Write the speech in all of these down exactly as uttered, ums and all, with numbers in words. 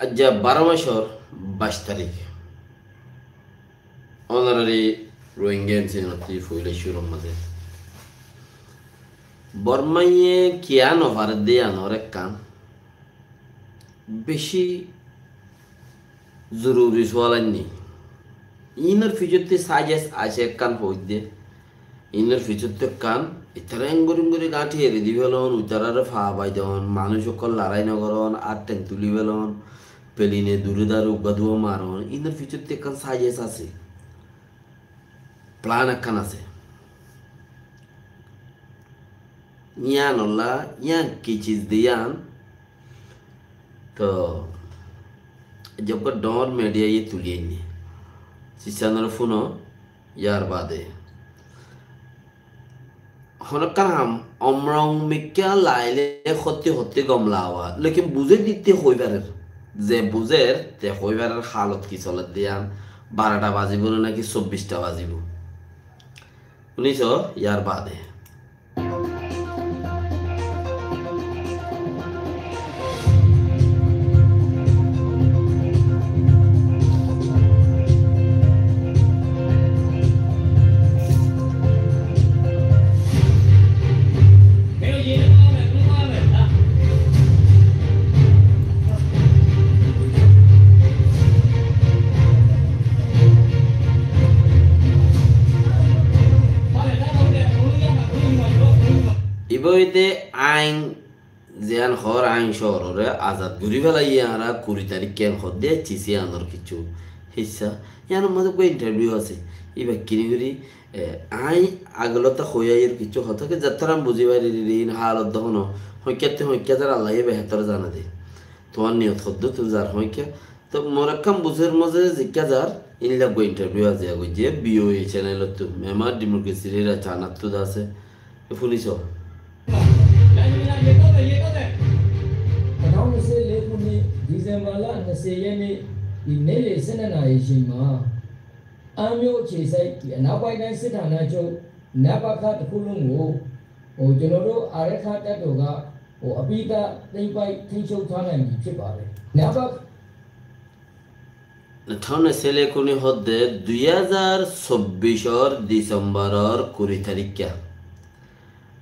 Aijja baró macór baic tarík. Ónorari Rohingya M C N ottú foila cúrur mazé Bormaye kiyá nofaredde yíanor ekkán beci zoruri sual ainní. Inor fisottí sajes asé ekkán hoóidde. Inor fisottí ekkán, itará engori engori gáñthi eri di felon, itarare fa bai don, manúic ókkol larái nogoron, ar theng tuli felon, peline dure dare uggúa duwa maron. Inor fisottí ekkán sajes asé. Plan ekkán asé. Yíanolla, yían ki ciz de yían? Toh, zokka dhoóñr media ye tuli ainné. Siccánore fúno, yar bade. Honókkan ham omrong mikká laile hotti hotti gom lawa. Lekin buzé ditte hoi farer. Ze buzer, te hoi farer halot ki soler de yían. Barota bazibo né naki sobbista bazibo. Fúniso, yar bade. Ibá óilde ain, ziyán hoór ain cóororé azad gorí félaiye añára kuri tarík ken hoódde, cici anor kissú hissá. Yíanor mazé uggúa interview asé. Ibá kini gorí, e, añí agolóta hoói aiyór kissú hotá ki zettór añí buzí farir, iín hálot dóhono, hoikkátte hoikká zar Allaye behétor zane de. Tuáñr niyot hoddúr, tuñí zar hoikká. Toh mor ekkán buzér mazé zikká zar, ílla uggúa interview aziya goijjé, B O A channel ottú, Myanmar Democracy Leader channel ottú de asé. E fúniso. December lá, နှစ်ဆယ်ရက်နေ့ ဒီနေ့လယ် ဆယ့်နှစ်နာရီအချိန်မှာ အမ်းမြို့အခြေစိုက် ဒီအနောက်ပိုင်းတိုင်းစစ်ဌာနချုပ် နပခ တစ်ခုလုံးကို ဟို ကျွန်တော်တို့ အာရက္ခတပ်တော်က ဟို အပြီးသတ်သိမ်းပိုက်ထိန်းချုပ်ထားနိုင်ပြီဖြစ်ပါတယ်။ နပခ Nethone sele kuni hoódde dui házar sobbicor Disembóror kuri taríkka.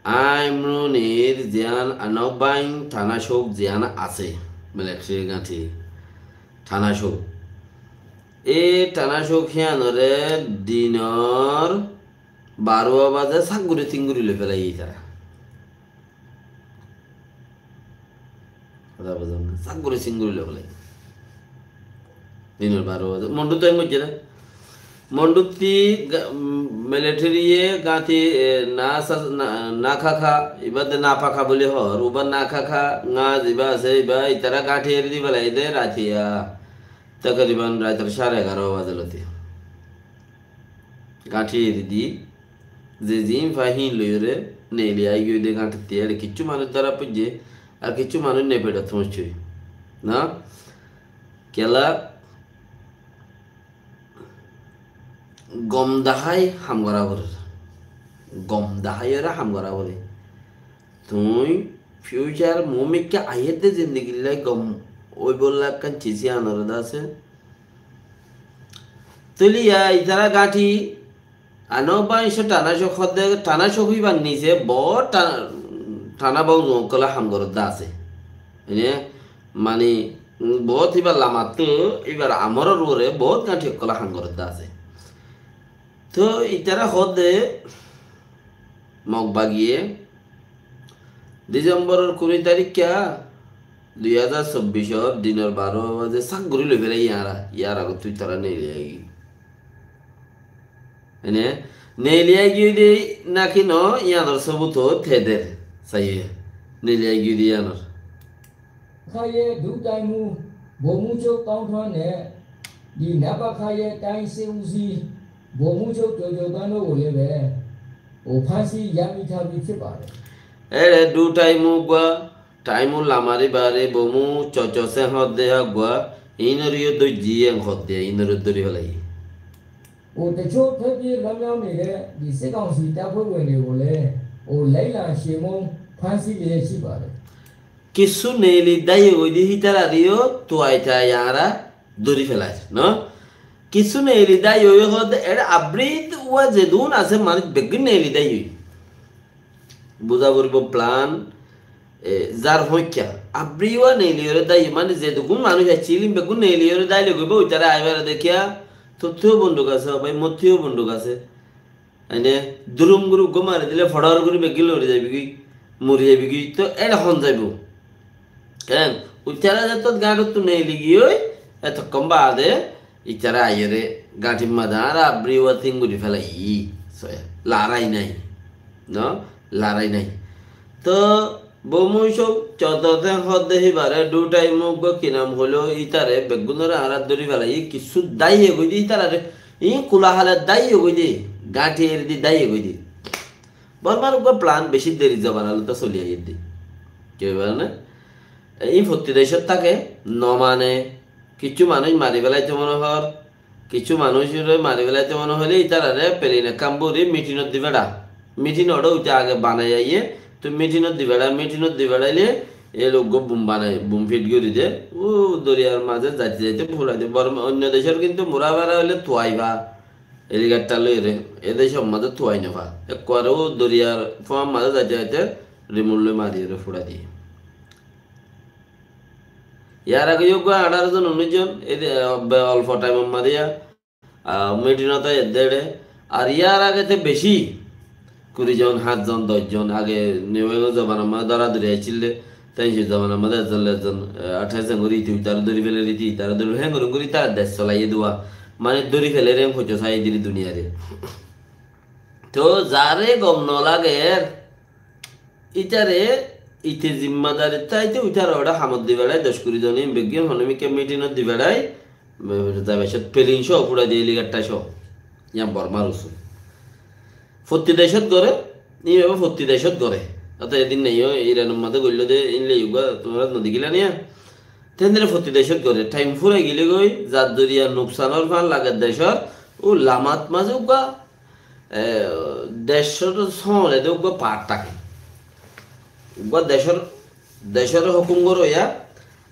Aimrunir ziyán Anokbain thanacók ziyán asé, militeri gáñthi thanacók. E thanacók híanoré dinor baruwa bazé sak gorí ting gorí loi félaiye itará. Hotá buzón né? Sak gorí ting gorí loi félaiye. Dinor baruwa bazé. Monduttú ain goijjé dé. Monduttí ga-, mm, militeri ye gáñthi, e, na sa-, na, na kha kha, ibá de na pa kha buli hoór, uba na kha kha, ŋa zibá asé, ibá itará gáñthi eri di félaiye dé, ratiya. Takriban raitor sáre egaró bazé lóti. Gáñthi eri di, ze zin fa hín loiyóre neeli aigiyói de gáñthittí. Ere kiccú manúic dóra foijjé, ar kiccú manúic nefeçot foóñiccé. Na? Kiyólla gom dahái ham gorá forer. Gom daháiyoré ham gorá forer. Tuñí fiucar mumikká aiyédde zindigillá gom óibolla ekkán ciz yíanoré de asé. Tóile yá itará gáñthi Anokbain cók thanacók hoódde, thanacók íbar nise boóut tha-, thana bouzu ókkolé ham goródde asé. Ene, mani, boóut íbar lamattú, íbar amoror uore boóut gáñthi ókkolé ham goródde asé. Tóu itará hoódde Mog bagiye Disembóror kuri taríkka dui házar sobbicor dinor baruwa bazé sak gorí loi félaiye añára, yar agottú itará neeli aigiyói. Ene, neeli aigiyói dé náki no, yíanor sobut ó teder, saiye, neeli aigiyói dé yíanor. ခရဲ့ ဒုတိုင်းမှူး ဗိုလ်မှူးချုပ် သောင်းထွန်း နဲ့ ဒီ နပခ ရဲ့ တိုင်းစစ်ဦးစီး ဗိုလ်မှူးချုပ် ကျော်ကျော်သန်း တို့ကိုလည်းပဲ ဟို ဖမ်းဆီးရမိထားပြီး ဖြစ်ပါတယ်။ Ere dhu thaimmu uggúa, thaimmu lamari bari bomu chocho sen hoódde uggúa, iínoré yó dóijji en hoódde, iínoré dóri félaiye. ဟို တချို့ ထွက်ပြေးလွတ်မြောက်နေတဲ့ ဒီ စစ်ကောင်စီတပ်ဖွဲ့ဝင်တွေကိုလည်း ဟို လိုက်လံ ချေမှုန်း ဖမ်းဆီးလျက်ရှိပါတယ်။ Kissú neeli dáiye goi de hítararé yó tuai tuai añára dóri felair, no? Kissú neeli dáiye óiye hoódde, eçé abri uwá zedún asé, manúic beggún neeli dáiye óiye. Buzá foribó plan, e, zar hoóñikka. Abri uwá neeli óre dáiye, mane zedún manúic aiccíl, ín beggún neeli óre dáile goibá, uitará aibáre de kiyá, tottú yó bonduk asé, bái, mottú yó bonduk asé. Ene durum guri uggúa mari dile fodor guri beggín lori zaibigói, mori zaibigói, to eçe hon zaibo? Ken? Uitará zetót gañçottú neeli giyói, etokkón baade itará aiyóre gañçir mazé añára abri uwá tin guri félaiyi. Soya, larái nai. No? Larái nai. To Bou Moisók, codorte hoódde híbare, dú thaim uggúa ki nam hoiló, ítare beggúnore añára dóri félaiyi, kissú dáiye goi de ítararé, iín kula hale dáiye goi de, gañthi eri di dáiye goi de. Bormar uggúa plan beci deri zobana lóti soli aiyér de. Ki hoibar né? Iín fottí decót táke, no mane, kissú manúic mari felaito mone hoór, Kissú manúicoré mari felaito mone hoilé ítararé pelin ekkán bóri mitinot di feçá. Mitinot uite age banai aiyé, to mitinot di feçá, mitinot di feçáile e loggúa bum banai, bum fit gorí de, u doriyar mazé zaite zaite fulai de. Bor-, oinno decór kintu mura fera óile tuai fa, helicopter loiyóre, e decór mazé tuai no fa. Ekkuare u doriyar fuar mazé zaite zaite remote loi mariyóre furai diye. Yar age yó uggúa añçáro zon, uníc zon, e de, be-, olfo thaimor mazé ya, ah, mitinot aiyér de eçé. Ar yar age te beci, kuri zon, háñt zon, doc zon, age New York or zobanar mazé dóradóri accíl de, te English zobanar mazé ezzon loi ezzon, eh, athá ezzon gorí ite uitaré dóri félé, ite uitaré dóri félé, héngorí gorí tara dec solaiyé de uwá. Mane dóri félé re, héng hoito sai diri duniyare. To zaré gom no lager, Ítare ite zimmadari táite, ítare uçá hamot di beçai, doc kuri zone beggín honómikká mitinot di beçai, zai baicót pelin só fuçai diye, helicopter só. Yián Bormar usul. Fottí decót gore, ín ebe fottí decót gore. Ata edin nai, Iranor mazé goilló de, ín loi uggúa, tuáñra no dekíla niya? Tendere fottí decót gore, thaim furai gile goi, zar zoriya nuksanor fan lager decór, u lamat mazé uggúa, e, decór sóole de uggúa part táke. Uggúa decór, decóre hókum goróya,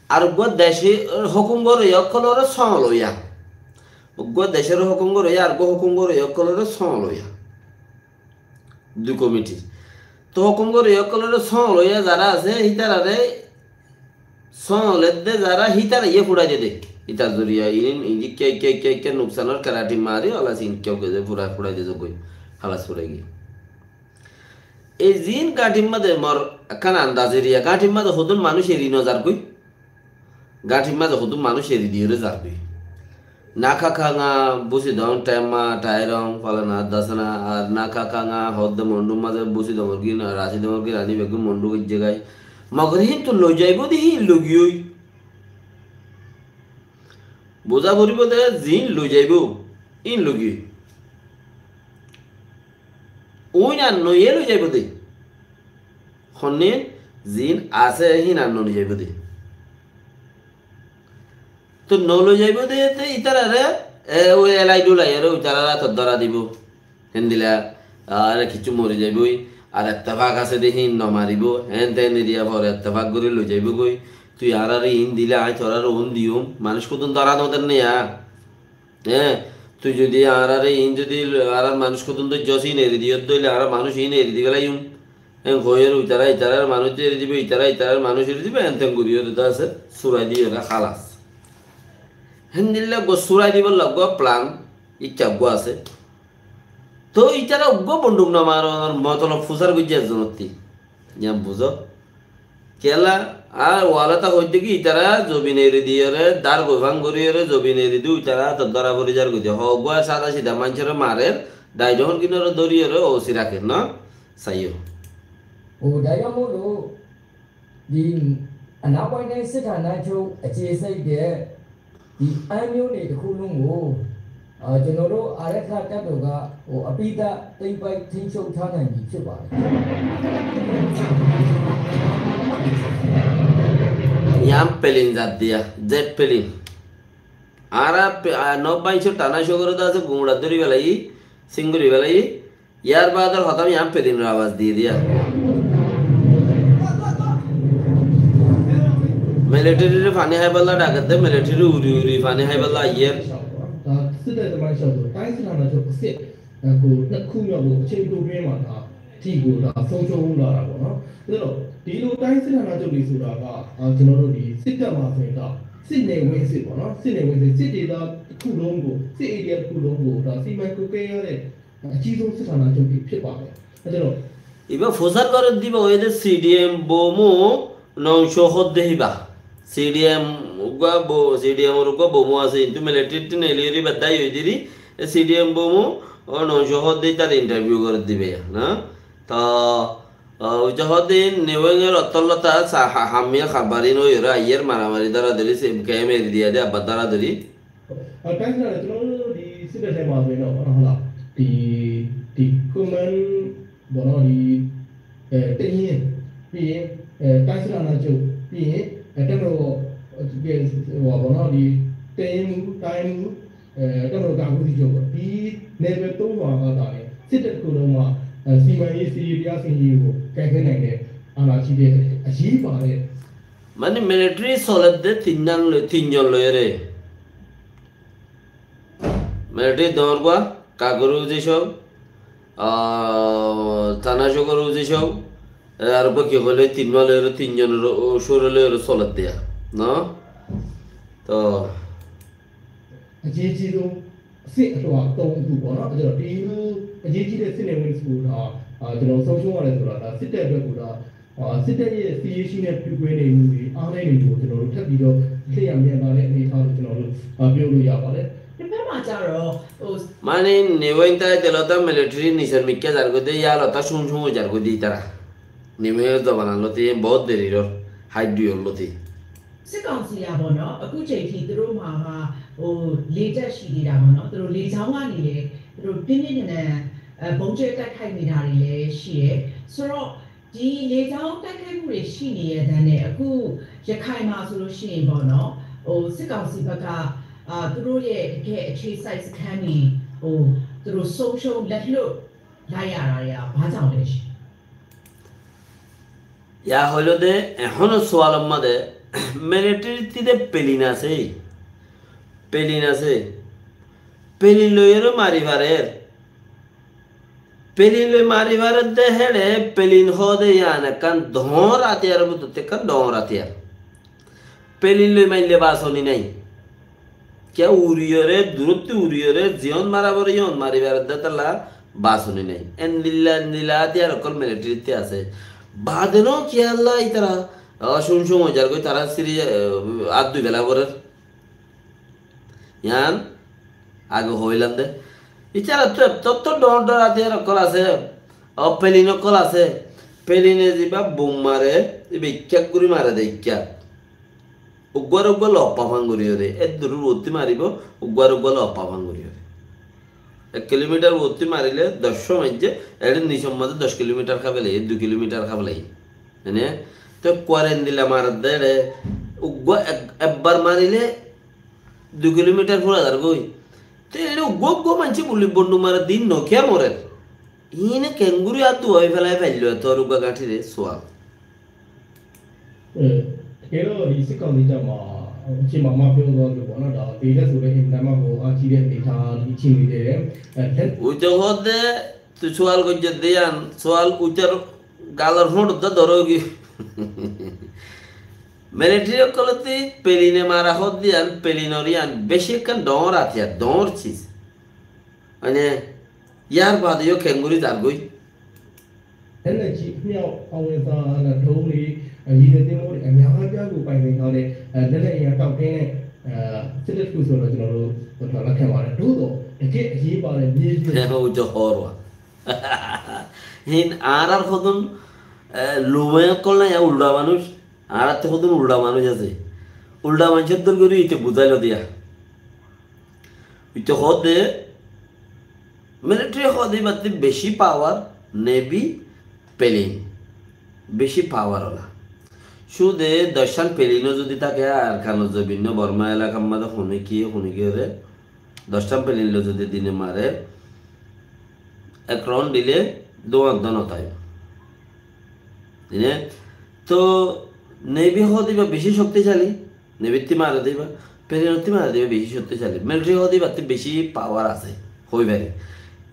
ar uggúa decóre hókum goróya ókkolore sóol óiya. Uggúa decóre hókum goróya, ar uggúa hókum goróya ókkolore sóol óiya. Dui komitir. To hókum goróya ókkolore sóol óiya zará asé, hítarare Sóoledde zará hítara yé fuçai dede. Hítar zoriya iín, iín ikká, ikká, ikká, ikká nuksanor kerati mari, halas iín ikká gede fuçai, fuçai dede goi. Halas fuçai giyé. Ei ziín gañthir mazé mor ekkán andaz eriya, gañthir mazé hodún manúic eri no zargói. Gañthir mazé hodún manúic eri diyóre zargói. Nakakanga, Busidong, Temma, Tairong, Falana, Dasana, ar Nakakanga, hodde Mondur mazé Busidongor gín, ar Rasidongor gín, ani beggún Mondur goijjé gai. Mogor híntu loi zaibóu de híin logiyói. Buzá foribóu de ziín loi zaibóu, híin logiyói. Uín ar noiyé loi zaibóu de. Honnín ziín asé híin ar no loi zaibóu de. Toi no loi zaibóu de te ítararé, e, ui elai dulai ere ítarar átot dóra dibóu. Héndilla, a, ere kiccú mori zaibói. Ar ettefak asé de híin no maribóu. Héen teén eriya fore ettefak gorí loi zaibóu goi. Tui añáráre iín dile aññí toráre uún diyum. Manúic hodún dóra no der né ya. Hé, tui zodi añáráre iín zodi añárár manúic hodún dóijjos híin eri diyós de óile añára manúic híin eri di felaiyum. Héen hoiyóre uitará itarar manúic eri dibou, itará itarar manúic eri dibou, héen teén goríyore de asé, surai diyóre halas. Héndilla uggúa surai dibolla uggúa plan, ikká uggúa asé. Tóu ítara uggúa bonduk no maronor motolob fusár goijjé ezzonottí. Yián buzó? Kiyólla, ar walata hoiddé ki ítara zobin eri diyóre, dár goifán goríyore zobin eri diyó, ítara átot dóra fori zar goijjé. Hoó uggúa sáda sida maincóre marer, dai dohón kinore dóriyore ósi raker, no? Saiyó. O dai dohón ólo, Di အနောက်ပိုင်းတိုင်းစစ်ဌာနချုပ်အခြေစိုက်တဲ့ ဒီအမ်းမြို့နယ်တစ်ခုလုံးကိုအာကျွန်တော်တို့အာရက္ခတပ်တော်ကဟိုအပြီးသတ်သိမ်းပိုက်ထိန်းချုပ်ထားနိုင်ပြီဖြစ်ပါတယ်။ Yián pelin zat diya, zet pelin. Añára pe-, a, no báñcor thana cógore de asé, guñça dóri félaiyi, sín gorí félaiyi, Yar baador hotá yián pelin or abas diye diya. Military re faní háibolla dhake de, military uri uri faní háibolla aiyér. ဒါစစ်တပ်သမိုင်းလျှောက်ဆိုတိုင်းစစ်ဌာနချုပ်အဆင့်ကိုနှစ်ခုမြောက်ကိုအချိန်တိုတွင်းမှာဒါထီကိုဒါဆုံးရှုံးလာတာပေါ့နော်။ ဆိုတော့ဒီလိုတိုင်းစစ်ဌာနချုပ်တွေဆိုတာကအာကျွန်တော်တို့ဒီစစ်တပ်မှာဆိုရင်ဒါစစ်နယ်ဝင်းစစ်ပေါ့နော်။ စစ်နယ်ဝင်းစစ်စစ်ဒေသတစ်ခုလုံးကိုစစ် area တစ်ခုလုံးကိုဒါစီမံကွပ်ကဲရတဲ့အကြီးဆုံးစစ်ဌာနချုပ်တွေဖြစ်ပါတယ်။ အဲဒါတော့ Ibá fusár gorí diba óiye de C D M Bomu nongco hoó de híba. C D M uggúa bo-, C D M or uggúa Bomu asé, kintu military ttú neeli óre ibá dái ói diri, e C D M Bomu o nongco hoó de ítar interview gorí diba ya, na? To, o, uggúa hoó de Neweng or ottólla ta sa-, ha-, hammiya harbarin ói óre aiyér maramari dóradóri, se kemp eri diya de abbar dóradóri. အဲ၊ တိုင်းစစ်ဌာန၊ ကျွန်တော်တို့ဒီစစ်တပ်ထဲမှာဆိုရင်တော့၊ ဟုတ်လား၊ ဒီ၊ ဒီ command ပေါ့နော်၊ ဒီ၊ အဲ၊ တပ်ရင်း၊ ပြီးရင်၊ အဲ၊ တိုင်းစစ်ဌာနချုပ်၊ ပြီးရင်၊ အဲ၊ တပ်မတော်၊ ဟိုဟာပေါ့နော်၊ ဒီတပ်ရင်းမှူး၊ တိုင်းမှူး၊ အဲ၊ တပ်မတော်ကာကွယ်ရေးဦးစီးချုပ်ပေါ့၊ ဒီနယ်ပယ်သုံးရွာကသာလျှင်စစ်တပ်တစ်ခုလုံးမှာ၊ အဲ၊ စီမံရေး၊ စစ်ရေး၊ တရားစီရင်ရေးကိုကိုင်တွယ်နိုင်တဲ့အာဏာရှိတဲ့အရေးပါတဲ့ Mane military soler de tin zon loi, tin zon loi re. Military dóñr gua, kagor uzi sóu, ah, tana sógor uzi sóu, e, ar uggua ki hoile tin zon loi re, tin zon ro-, o, sóre loi re soler de ya, no? To, အရေးကြီးဆုံးအဆင့်အလွှာသုံးခုပေါ့နော်။ အဲ့တော့ဒီလိုအရေးကြီးတဲ့စစ်နယ်ဝင်တစ်ခုကိုဒါအာကျွန်တော်ဆုံးရှုံးရတယ်ဆိုတာဒါစစ်တပ်အတွက်ကိုဒါအာစစ်တပ်ရဲ့စစ်ရေးရှိနဲ့ပြုကွဲနေမှုတွေအားနည်းနေမှုကိုကျွန်တော်တို့ထပ်ပြီးတော့လက်ရမြင်လာတဲ့အနေအထားကိုကျွန်တော်တို့အာပြောလို့ရပါတယ်။ တစ်ဖက်မှာကျတော့ဟို Mane Neweng táite lóta military nisor mikká zargói de, yá lóta cúm cúm ói zargói de ítara. Neweng or zobanar lóti bout deri ror, hái dui or lóti. စစ်ကောင်စီကပေါ့နော်၊ အခုချိန်ထိသူတို့မှာကဟိုလေတပ်ရှိသေးတာပေါ့နော်။ သူတို့လေကြောင်းကနေလည်းသူတို့ပြင်းပြင်းထန်ထန်အဲပုံကျဲတိုက်ခိုက်နေတာတွေလည်းရှိတယ်။ ဆိုတော့ဒီလေကြောင်းတိုက်ခိုက်မှုတွေရှိနေရတဲ့နဲ့အခုရခိုင်မှာဆိုလို့ရှိရင်ပေါ့နော်၊ ဟိုစစ်ကောင်စီဘက်ကအာသူတို့ရဲ့တကယ်အခြေစိုက်စခန်းတွေဟိုသူတို့ဆုံးရှုံးလက်လွတ်လိုက်ရတာတွေကဘာကြောင့်လဲရှင်။ Ya hoilo de, ehón o sual or maze, military ttú de pelin asé, pelin asé, pelin loi ore mari farer, pelin loi mari farer de héçe, pelin hoó de yián ekkán dóñr átiyar or bútotte ekkán dóñr átiyar. Pelin loi maille basoni nai. Kiyá uriyóre, durottú uriyóre, ziyón mara foré yón mari faredde tálla basoni nai. Endilla, endilla átiyar ókkol military ttú asé. Bade no kiyólla ítara, ah, cúm cúm ói zargói, tará siri, eh, át dui bela forer. Yián age hoilam de. Ítara ttú ettótto dóñr dóñr átiyar ókkol asé, o pelin ókkol asé. Peline ziba bum mare, iba ikká gori mare de ikká. Uggwar uggwa loppa fán gori ore, eddur uottí maribo, uggwar uggwa loppa fán gori ore. Ek kilomitar uottí marile doc cót maijje, ere nisor maze doc kilomitar hábelai, dui kilomitar hábelai. Ene, te kuarendila maredde ere, uggwa ek-, ekbar marile dui kilomitar fura zargoi. Te ere uggwa uggwa maincé guli bondu mare din nokiya morer. Iíne kengori át duwai felai faillo eto uggwa gañthire sual. အဲ၊ တကယ်တော့ဒီစစ်ကောင်စီတပ်မှာအချိန်မှာမပြောသွားလို့ပေါ့နော်၊ ဒါလေတပ်ဆိုလည်းအင်မတန်မှကိုအားကြီးတဲ့အနေအထားဒီအချိန်တွေတည်းအဲ၊ Uite hoódde, tui sual goijjós de yián, sual uite ar galor fúñçot dóro gi. Military ókkolótti peline mara hoódde yián, pelinor yián beci ekkán dhoóñr atiyar, dhoóñr sis. Mane, yar bade yó kengori zargoi. လက်နက်ကြီးအမြောက်၊ ဟောင်ဝစ်ဇာနဲ့ဒရုန်းတွေ၊ ရေတပ်သင်္ဘောတွေအများအပြားကိုပိုင်ဆိုင်ထားတဲ့အဲ၊ လက်နက်အင်အားတောင့်တင်းတဲ့အဲ၊ စစ်တပ်တစ်ခုဆိုတော့ကျွန်တော်တို့ဟိုလက်ခံပါတယ်။ သို့သော်တကယ့်အရေးပါတဲ့မြေပြင် Hé, hé, uite hoór wa. Hín añárar hodún, e, lume ókkol nai, ulda manúic. Añárattú hodún ulda manúic asé. Ulda maincór dór gorí ite buzáilo diya. Ite hoódde, military hoódde ibattú beci power, navy, plane. Beci power ola. Cúde doccán plane ó zodi táke, Arkanor zobinno, Borma elakar maze hone ki, hone ki ore, doccán plane loi zodi dine mare, ek round dile duwar do no táibo. Dine, to Nevi hoó de íba beci cokticali, nevittú mare de íba, plenottú mare de íba beci cokticali, militari hoó de íbattú beci pawar asé, hoi fare.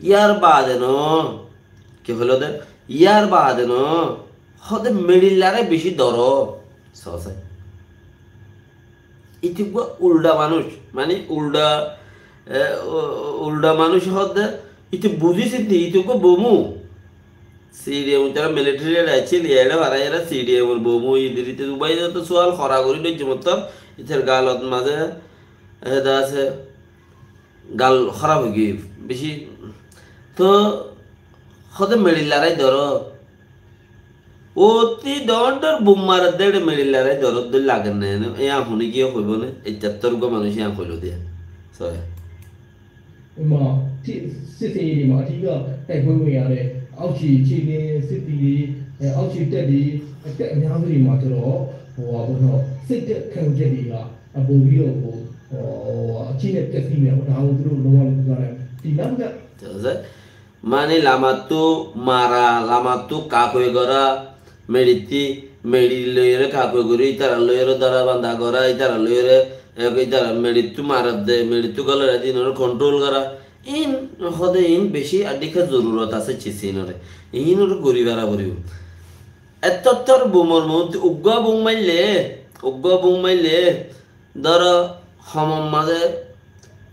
Yar baade no, ki hoilo de, yar baade no, hoó de meçir larai beci doro, sosai. Íte uggwá ulda manúic, mani ulda, e, u-, ulda manúic hoó de, íte buzí sinti, íte uggwá bomu. Sidiyum tara militari re aiccíl, iyá re farai iyá re sidiyum or bomu, íte íte ubai to sual hora gorí dóijje mottor, ítar galot maze, e, da asé, gal hóraf ói giyói, beci. To hoó de meçir larai doro. Óti dóñr dóñr bum marer de, meçir larai dóñr dóñr lager né, ene, yián hone giyé hoibo né, ettór uggwá manúic yián hoilo de. Sói. ဒီမှာ စစ် စစ်ဆင်ရေးတွေမှာ အဓိက တိုက်ပွဲဝင်ရတဲ့ အောက်ခြေ အခြေအနေ စစ်သည်တွေ အဲ အောက်ခြေတပ်တွေ အသက်အများစုတွေမှာ ကျတော့ ဟိုဟာပေါ့နော် စိတ်ဓာတ်ခံယူချက်တွေက အပိုပြီးတော့ ဟို ဟို အကျိနဲ့ ပျက်စီးနေတာပေါ့။ ဒါကို သူတို့ လုံးဝ မကူစားနိုင်ဘူး။ ဒီနောက်ထပ် Entonces, mani lamattú mara, lamattú kakoi gora, meçittú, meçi loiyóre kakoi gori, ítara loiyóre dóra banda gora, ítara loiyóre, e, ítara meçittú marer de, meçittú golai de, inore kontrol gora. In, hoó de in beci addikka zorurot asé cis inore. Inore gori fara foribo. Ettór bumor moddé uggwá bum maille, uggwá bum maille, dóro, homor maze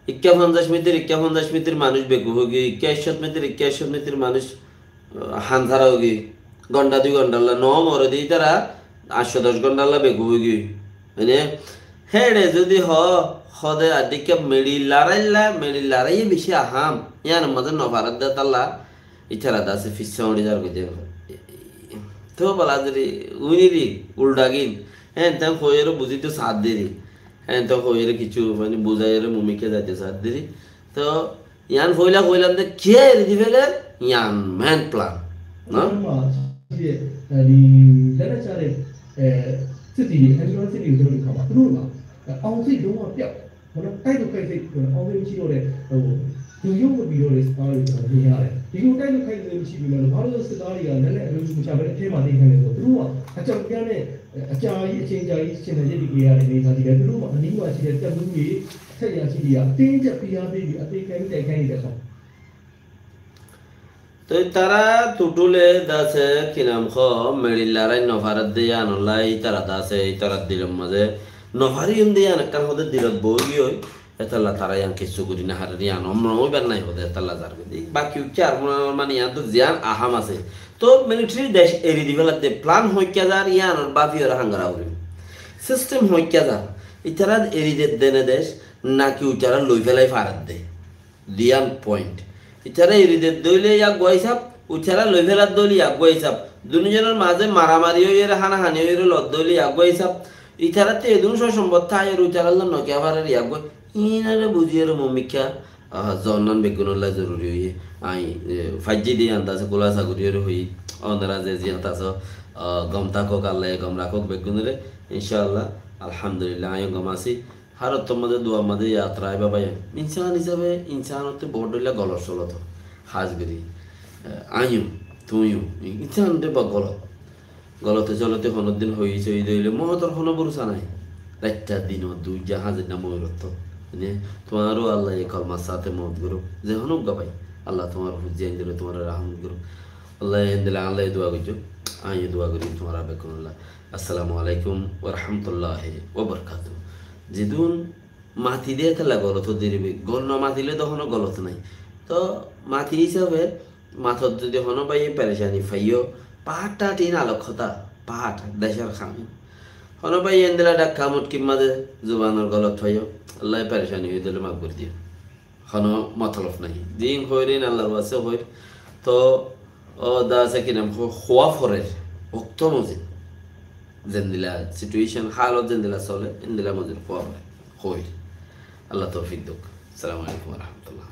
ikká fonzaic mitir, ikká fonzaic mitir manúic bekuf ói giyói, ikká ekcót mitir, ikká ekcót mitir manúic, ah, hansára ói giyói. Gonthá dui gonthalla no more de ítara, añctó doc gonthalla bekuf ói giyói. Mane, héçe zodi hoó, hoó de addikka meçi larailla, meçi laraiyé beci aham. Yiánor maze no farer de tálla, ítara de asé fissá uçí zargoi de. Tóu bala zodi uiniri uldagin, héen teén hoiyóre buzítou saádde ri. Héen teén hoiyóre kissú mani buzáiyóre mumikká zaito saádde ri. Tóu yián foila hoilam de kiyá eri di féler, yián main plan. No? ဒီလက်နက်ချတဲ့ အဲ စစ်သည်တွေ ဟန်ဂျီမန်စစ်သည်ကို ကျွန်တော်တို့ ခါမှာ သူတို့က အောင်စိတ်လုံးဝပျောက် မနုဿ တိုက်လို့ ခိုက်စိတ် မနုဿ အောင်စိတ်မရှိတော့တဲ့ ဟို လူယုံမမီတော့တဲ့ စစ်သားတွေ ကျွန်တော် မြင်ရတယ်။ ဒီလို တိုက်လို့ ခိုက်စိတ် မရှိပေမဲ့လို့ ဘာလို့ စစ်သားတွေက လက်နက်အမျိုးမျိုး မချဘဲ အထဲမှာ နေထိုင်နေဆိုတော့ သူတို့က အကြောက်တရားနဲ့ အကြာကြီး အချိန်ကြာကြီး ရှင်သန်ရပ်တည်နေရတဲ့ အနေအထားကြီးတယ်။ သူတို့မှာ အနီးမှာရှိတဲ့ တပ်မှူးတွေ အထက်အရာရှိတွေက အတင်းအကျပ် ဖိအားပေးပြီး အသေခံ တိုက်ခိုက်နေတဲ့အခါ Toi tará tuthule de asé, ki nam hoó, meçi larai no farer de yiánolla, ítara de asé, ítara dilor maze no fari yum de yián ekkán hoó de dilot boói giyói, étalla tará yián kessú gorí no farer, yián omno óibar nái hoó de, étalla zargoi de. Baki uikká ar honó mani yián to ziyán aham asé. Toi militari dec eri di félar de, plan hoikká zar, yiánor báfiyóre hángara gorí. Sistem hoikká zar, ítara eri de dene dec, naki uitara loi félai farer de. Diyán point. Ítara eri de dóile yá uggwá isab, uitara loi félar dóile yá uggwá isab. Duniya zonor maze maramari óiyore, hánahani óiyore lor dóile yá uggwá isab. Ítara te edún só sombot táiyore uitara loi no kiya farer yá uggwá. Inore buziyore mumikká, ah, zonnan beggúnolla zoruri óiye. Añí, e, faijji de andase kulasa goriyore hoiyí. Onora ze ziyat asó, ah, gom tákok, Allaye gom rakók beggúnore. Incállah, alhamdulillah, añíyo gom así. Hár ottór maze, duar maze yad raiba bái. Insán hísabe, insán ottú bout dhoilla golot solot ó. Hás gorí, e, añíyo, tuñíyo, insán de ba golot. Golote solote honó din hoi soi de óile moutor honó borosa nái. Raitta dino duijja házir na moirottó. Mane, tuáñró Allaye kolmar sáte mout gorouk. Ze honó uggwá bái. Allah tuáñr fuzzi aindile tuáñre rahmot gorouk. Allah endilla Allah dua goijjo. Añíyo dua gorí tuáñra bekkúnolla. Assalamu alaikum wa rahmatullahi wa barakatuhu. Zedún mati de étella golot diribi, gol no matile to honó golot nai. To mati hísabe matot zodi honó báiye perecani faiyó, paát taát in alok hotá, paát decor ham. Honó báiye endilla dhakka mutkir maze zubanor golot faiyó, Allah perecani ói dile maf gorí diyo. Honó motolob nai. Din hoir in Allahr waste hoir. To, ó, da asé ki nam, ho-, howa forer. Okto mozin. Zendilla situation, halot zendilla sole, endilla mozin howa forer. Hoir. Allah toufik douk. Assalamu alaikum wa rahmatullah.